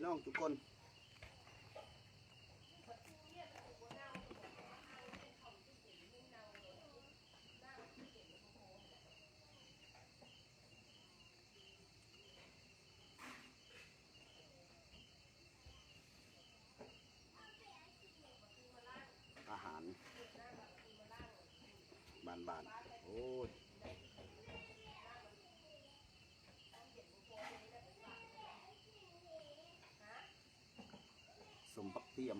ນ້ອງທຸກຄົນ. ອາຫານບ້ານໆ ໂອ້ຍ ສົ້ມຜັກຕຽມ.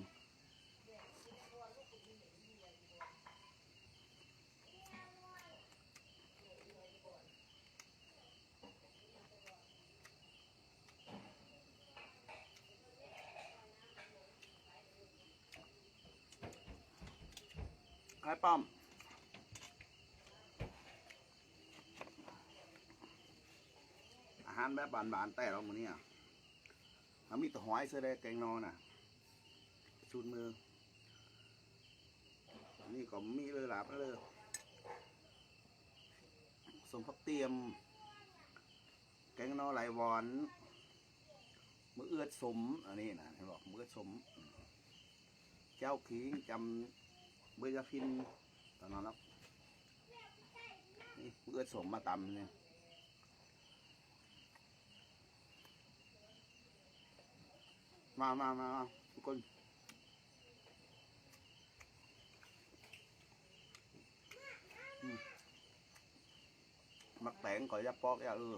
ອ້າຍປ້ອມ ອາຫານແບບບ້ານໆ ແຕ່ລະມື້ນີ້ອະ ມັນມີແຕ່ຫອຍເສີຍເດ້ ແກງໜໍ່ນະ ສູດມື. ອັນນີ້ກໍມີເລີຍ ລາບເລີຍ ສົ້ມຜັກຕຽມ ແກງໜໍ່ໄຫຼວອນ ໝຶກເອືອດສົ້ມ ອັນນີ້ນະ ເຫັນບໍ່ ໝຶກເອືອດສົ້ມ ແຈ່ວຂີງ ຈຳເບຍຢາພິນ ຕອນນັ້ນເນາະ ນີ້ ໝຶກເອືອດສົ້ມມາຕຳນີ້. ມາ ມາ ມາ ມາ ທຸກຄົນ ອືມ ໝາກແຕງກໍຢ່າປອກຢ່າເອີ.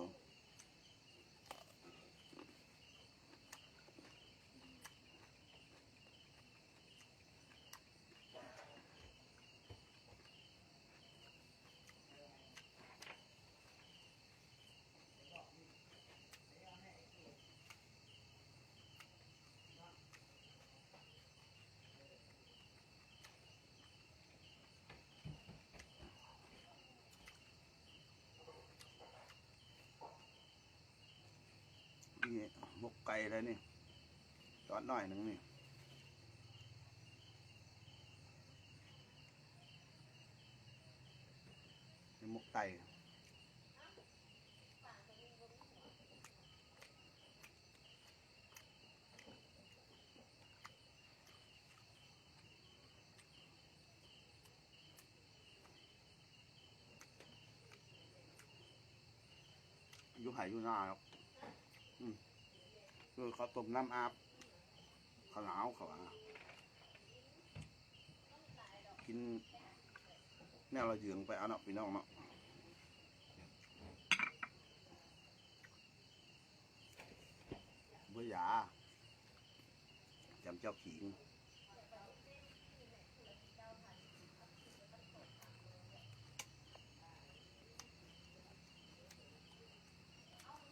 ນີ້ໝົກໄກ່ແລ້ວນີ້ ຕອນໜ້ອຍໜຶ່ງນີ້ ນີ້ໝົກໄກ່. ຢູ່ໄຮ່ຢູ່ນາເນາະ ອືມ ເອີ ເຂົາຕົ້ມນ້ຳອາບ ເຂົາໜາວ ເຂົາວ່າ ກິນແນວລະເຢືອງໄປເອົາເນາະ ພີ່ນ້ອງເນາະ. ເບຍຢາ ຈຳແຈ່ວຂີງ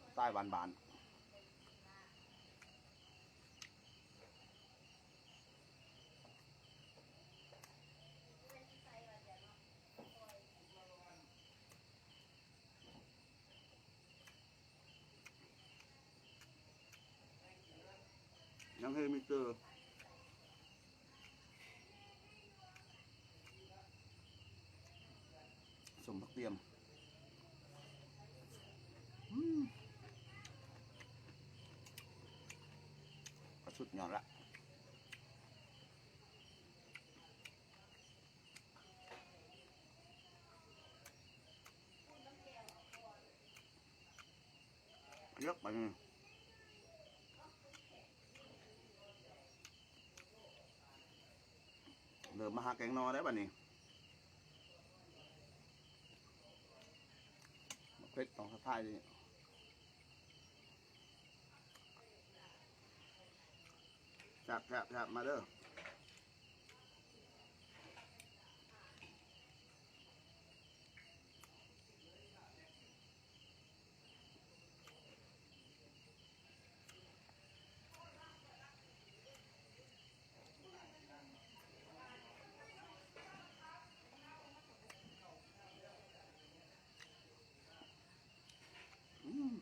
ສະໄຕລ໌ບ້ານໆ. ຍັງເຮັດມີເຕີ ສົ້ມຜັກຕຽມ ອືມ ກະສຸດຍອດລະ. ເລືອກໄປນີ້ ເລີ່ມມາຫາແກງໜໍ່ແລ້ວບັດນີ້ ໝາກເຜັດຕ້ອງທັກທາຍເດ້. ແຊບໆໆ ມາເດີ. ອືມ.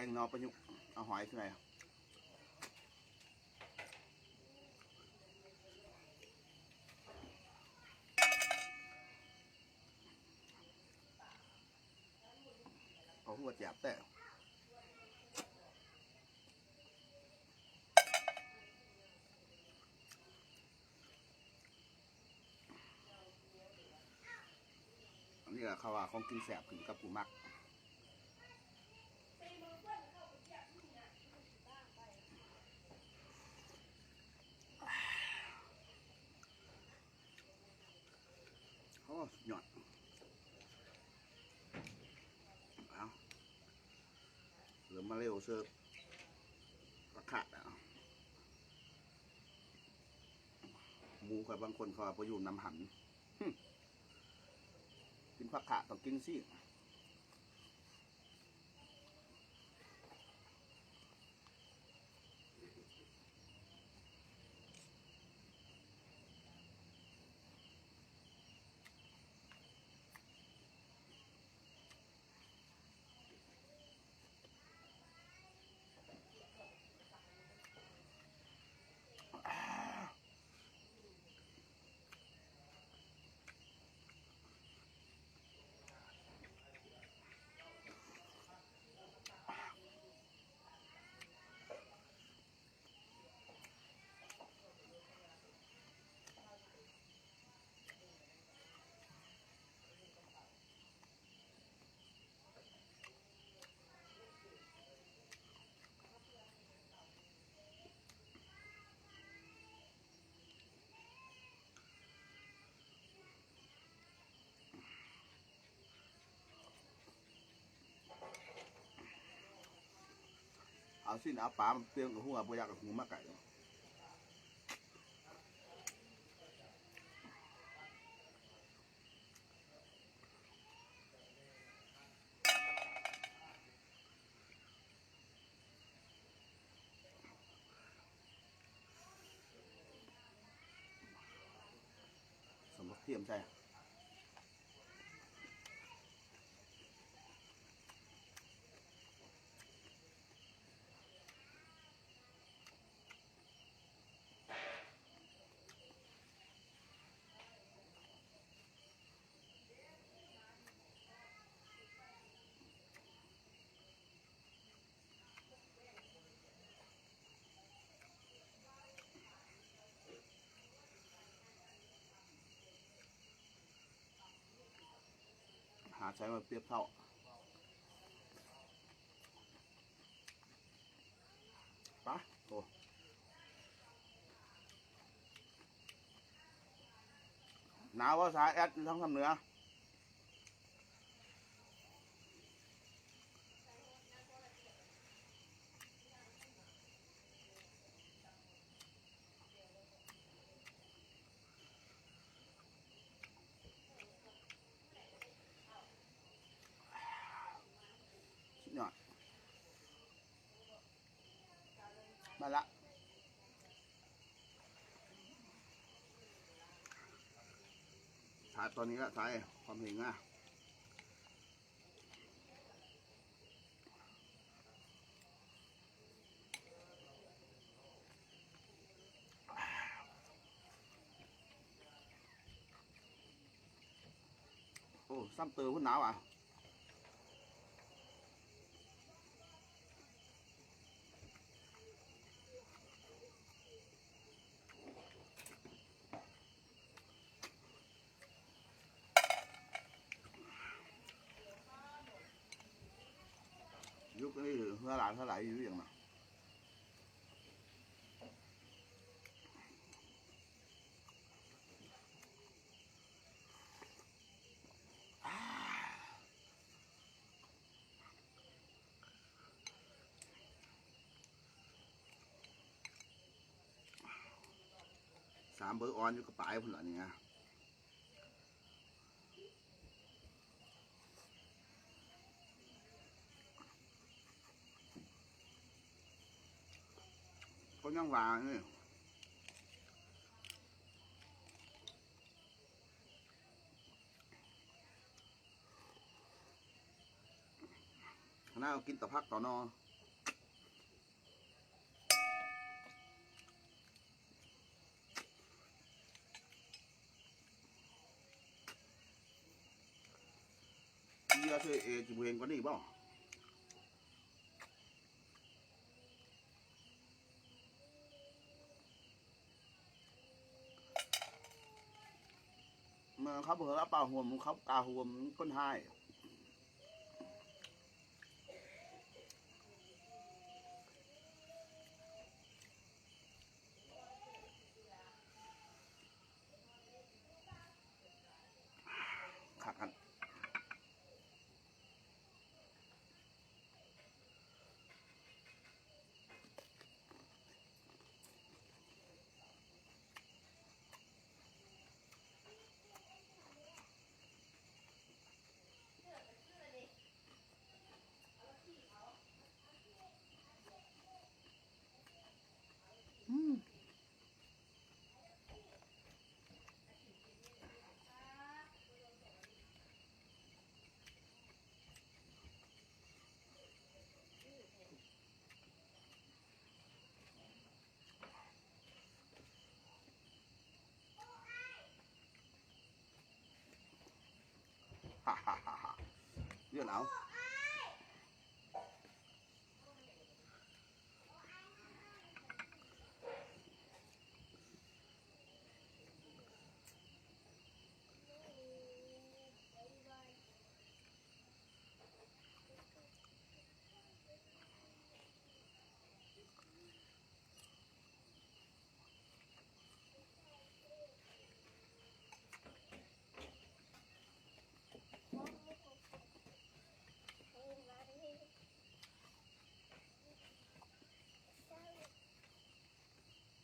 ງໜໍ່ປະຍຸກ ເອົາຫອຍໃສ່ ເອົາຫົວແຈບແຕະ. ອັນນີ້ລະເຂົາວ່າຂອງກິນແຊບຂຶ້ນກັບຜູ້ມັກ. ໂອ້ ສຸດຍອດ. ເອົາ ເລີ່ມມາເລັວເສີບ ປາຂາດແລ້ວ. ໝູ່ຂ້ອຍບາງຄົນເຂົາວ່າບໍ່ຢູ່ນຳຫັນ. ຫຶ ກິນຜັກຂະຕ້ອງກິນຊີ້ນ. ເອົາຊີ້ນເອົາປາມາປ່ຽນກັບຫົວ ບໍ່ຢາກເອົາຫົວມາໃກ້. ສົມບັກທຽມໃສ່. ຫາໃສ່ມາປຽບເທົ່າ. ປະ ໂອ້ ໜາວບໍ່ສາແອດ ຢູ່ທາງຊຳເໜືອ? ສຸດຍອດ. ມາລະ ຖ່າຍຕອນນີ້ລະ ຖ່າຍຄວາມເຫັນນະ. ໂອ້ ຊ້ຳເຕີພຸ້ນໜາວອະ. ຍຸກນີ້ເຮືອຫຼາຍເທົ່າໃດຢູ່ຫຍັງນະ. ສາມເບີອ່ອນຢູ່ກະປາຍພຸ້ນລະນີ້ນະ. ກໍຍັງວ່ານີ້ ຂະໜາດເຮົາກິນແຕ່ຜັກຕໍ່ໜໍ່. ເສື້ອເຊີເອຊິບໍ່ເຫັນກວ່ານີ້ບໍ່? ເມື່ອເຂົາບໍ່ເຄີຍເອົາປາຮ່ວມ ເຂົາກາຮ່ວມຄົນຮ້າຍ. ຄັກຫັ້ນ. ອືມ. ເລື່ອນເອົາ.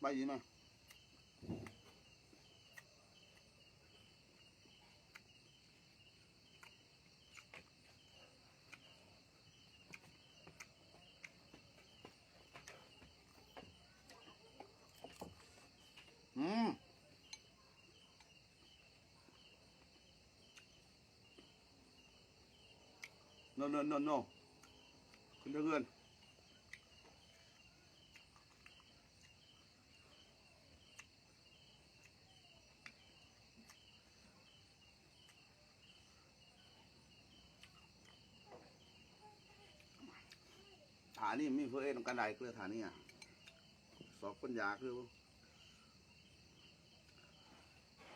ໄປອີກນະ. ອືມ ໂນ ໂນ ໂນ ໂນ ຂຶ້ນເທິງເຮືອນ. ຖານີມີຜູ້ເຮັດນຳກັນໄດ້ ເກືອຖານີອະ ສອກຄົນຢາກຢູ່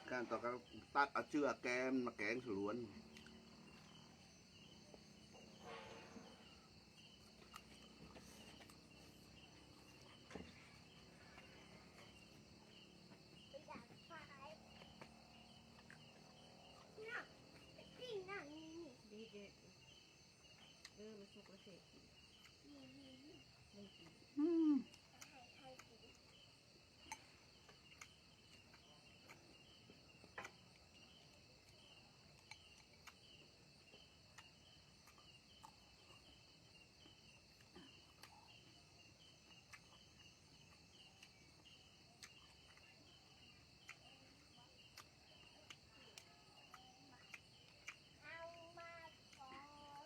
ແກນຕໍ່ກັນ ຕັດເອົາເຈື່ອແກມມາແກງສະຫຼວນ.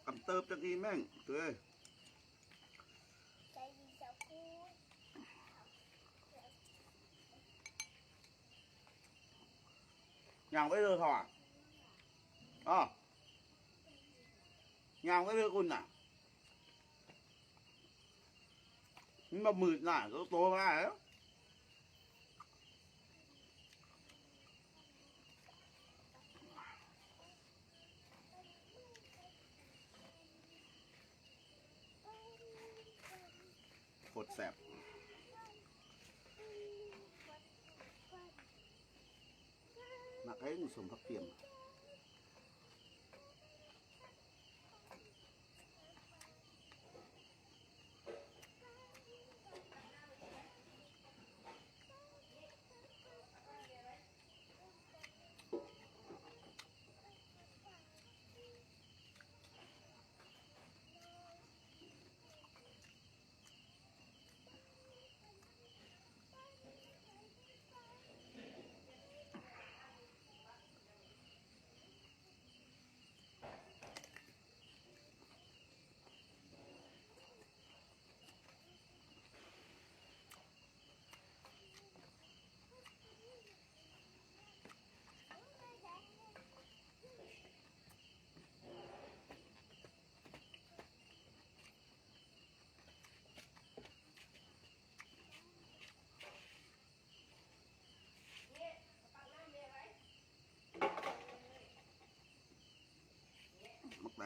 ກຳເຕີບຈັກອີ່ແມ່ງເອີຍ. ຍ່າງໄປເລີຍເຂົາອະ ອ້ອ ຍ່າງໄປເລີຍຄຸນນະ ມັນບໍ່ມືດນະ ໂຕມາແລ້ວ. ໂຄດແຊບ ມັກເຮັດສົ້ມຜັກກຽມ.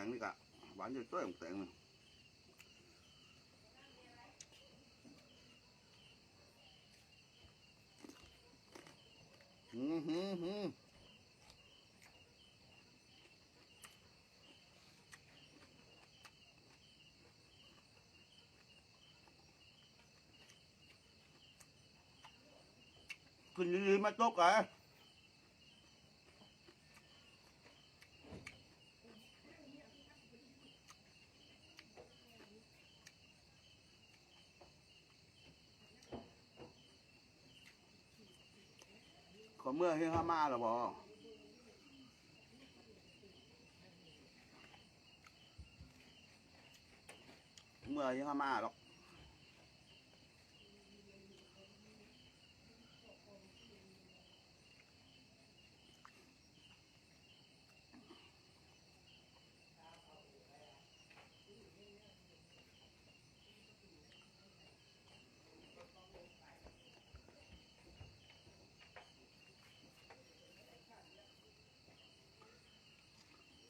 ງນີ້ກະຫວານຢູ່ ແຕງນີ້ ຫື ຫື ຫື ຂຶ້ນດີໆ ມາຕົກເອີຍ. ເຂົາເມືອຮຽນເຮົາມາແລ້ວບໍ່? ເມືອຮຽນເຮົາມາດອກ.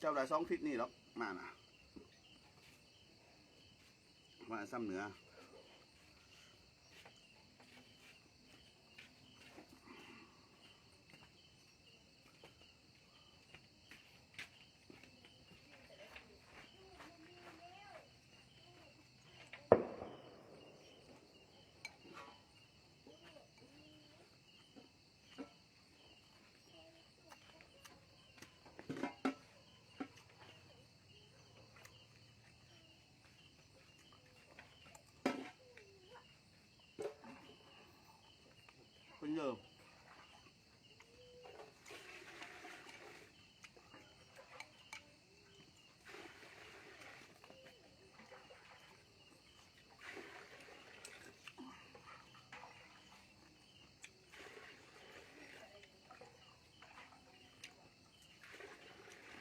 ເຈົ້າໄດ້ສອງທິດນີ້ດອກ ມານະ ມາຊຳເໜືອ. ເພິ່ນເດີ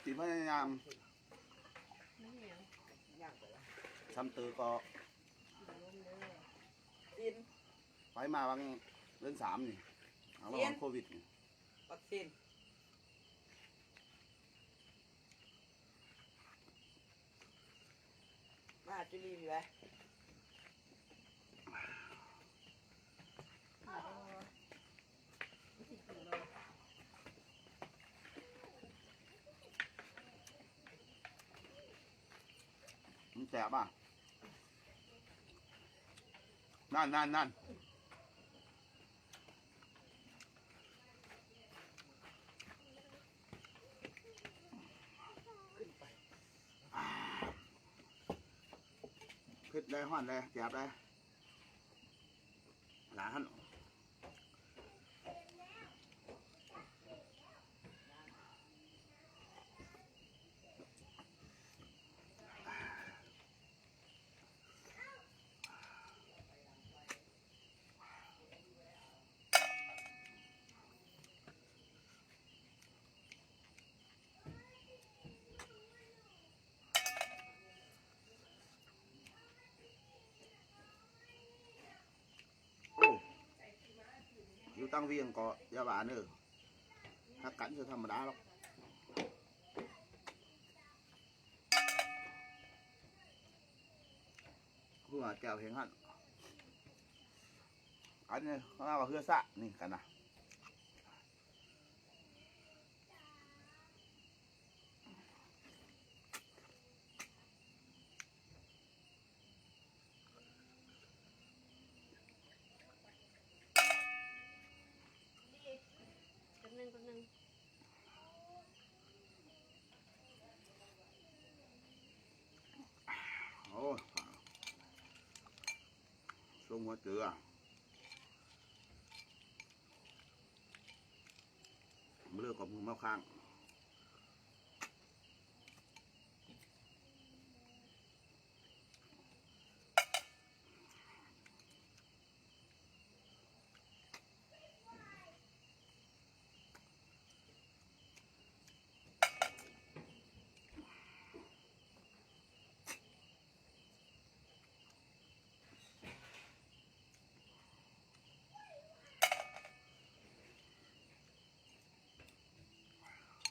ຊິພະຍາຍາມ ມັນຫຍັງ? ຊຳເຕີກໍ ໄປມາຫວ່າງເດືອນສາມນີ້ ເອົາລະຫວ່າງໂຄວິດນີ້ ວັກຊີນ ມາຫາຈຸລີພີ້ແຫຼະ. ມັນແຊບອ່ະ ນັ້ນໆໆ ເຜັດໄດ໋ ຮ້ອນໄດ໋ ແຊບໄດ໋ ຫຼາຍຫັ້ນ. ໂອ້ ຢູ່ຕ່າງວຽງກໍຢ່າວ່າເນີ ຮັກກັນຄືທຳມະດາດອກ. ຫົວແຈ່ວແຮງຫັ້ນ ອັນນີ້ເຂົາເອີ້ນວ່າເຮືອສະນີ້ກັນນະ. ແປັບໜຶ່ງ ແປັບໜຶ່ງ ໂອ້ ຊົງຫົວເຈືອ ມື້ເລີກກໍມືມາຄ້າງ. ໂ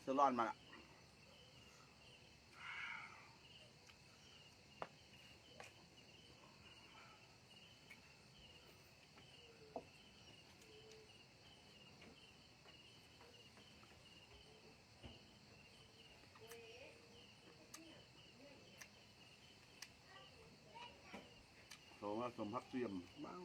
ສະຫຼອນມາລະ. ໂອ້ ມາສົ້ມຜັກຊຽມ ວ້າວ.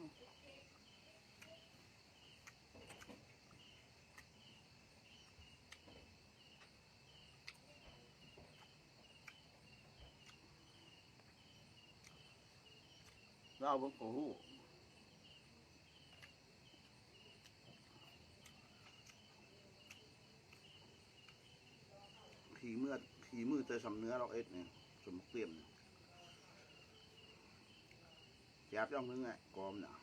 ລາວເບິ່ງກໍຮູ້ ຂີ້ເມືອ ຂີ້ມືແຕ່ຊຳເໜືອລາວເຮັດນີ້ ສົມເກຍມນີ້ ແຊບຢ່າງໜຶ່ງແຫຼະ ກອມນະ.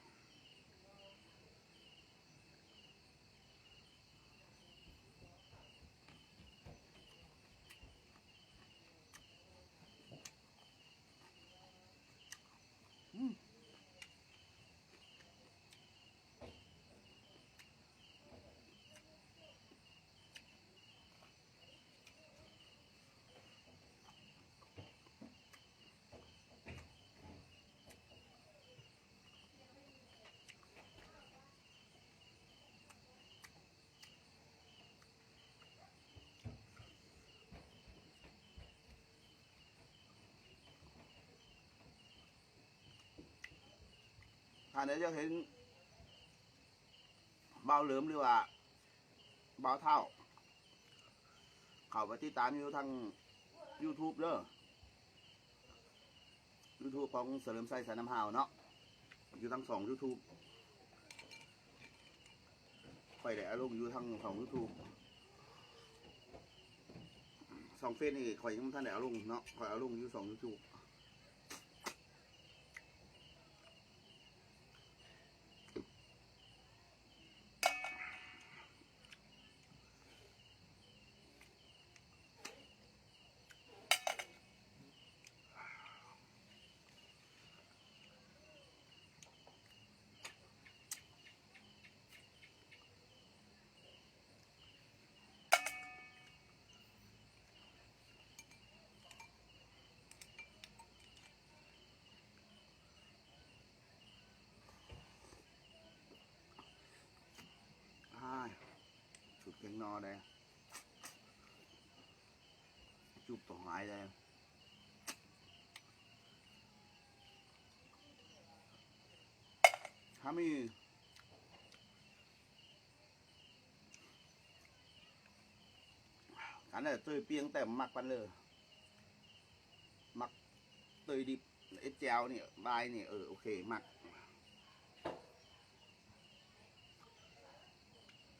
ທ່ານໃດຢາກເຫັນບ່າວເຫຼີມ ຫຼືວ່າບ່າວທ້າວ ເຂົ້າໄປຕິດຕາມຢູ່ທາງຢູທູບເດີ. ຢູທູບຂອງສະເຫຼີມໄຊ ສາຍນ້ຳຫ້າວເນາະ ຢູ່ທັງສອງຢູທູບ ຂ້ອຍໄດ້ເອົາລົງຢູ່ທັງສອງຢູທູບ ສອງເຟສນີ້ຂ້ອຍຍັງບໍ່ທັນໄດ້ເອົາລົງເນາະ ຂ້ອຍເອົາລົງຢູ່ສອງຢູທູບ. ອ້າຍ ສູດແກງໜໍ່ເດ້ ຈູບຕ້ອງຫຼາຍເດ້ ຖ້າມີ ອັນນັ້ນເຕີຍປຽງແຕ່ມັກປານເລີ ມັກເຕີຍດິບ ເຮັດແຈ່ວນີ້ ບາຍນີ້ ເອີ ໂອເຄ ມັກ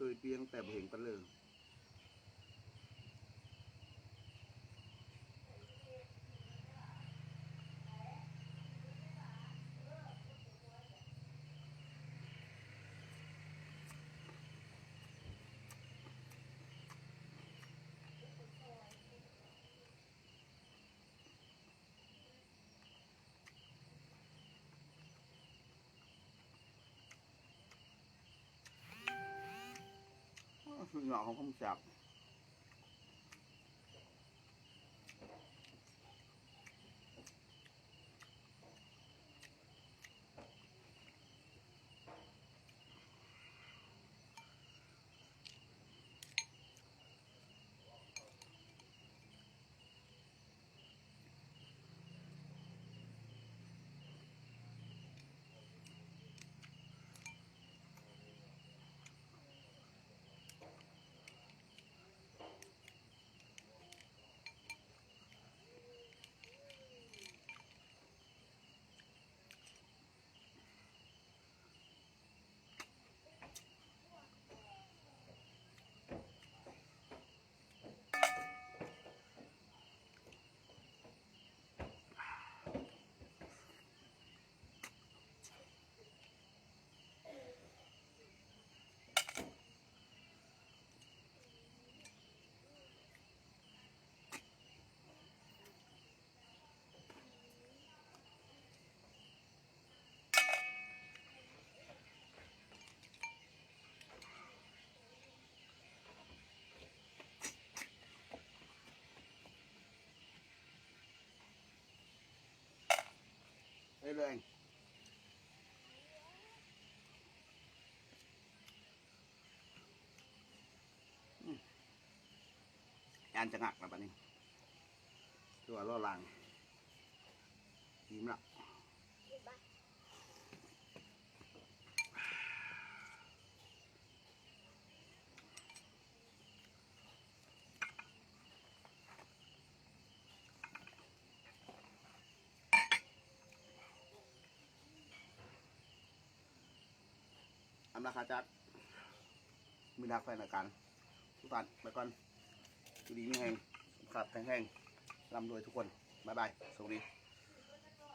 ເຕີຍປຽງແຕ່ບໍ່ເຫັນປານເລີ. ໂອ້ ສຸດຍອດຂອງຄວາມແຊບ. ເລື້ອຍໆ ອືມ ຢ້ານຈະງັກລະບາດນີ້ ຄືວ່າລໍລາງ ອີ່ມລະ. ອຳລາຄາຈາກ ມີລາແຂວນລາການ ທຸກທ່ານ ໄປກ່ອນ ຢູ່ດີມີແຮງ ສຸຂະພາບແຂງແຮງ ລ່ຳລວຍທຸກຄົນ ບາຍບາຍ ໂຊກດີ.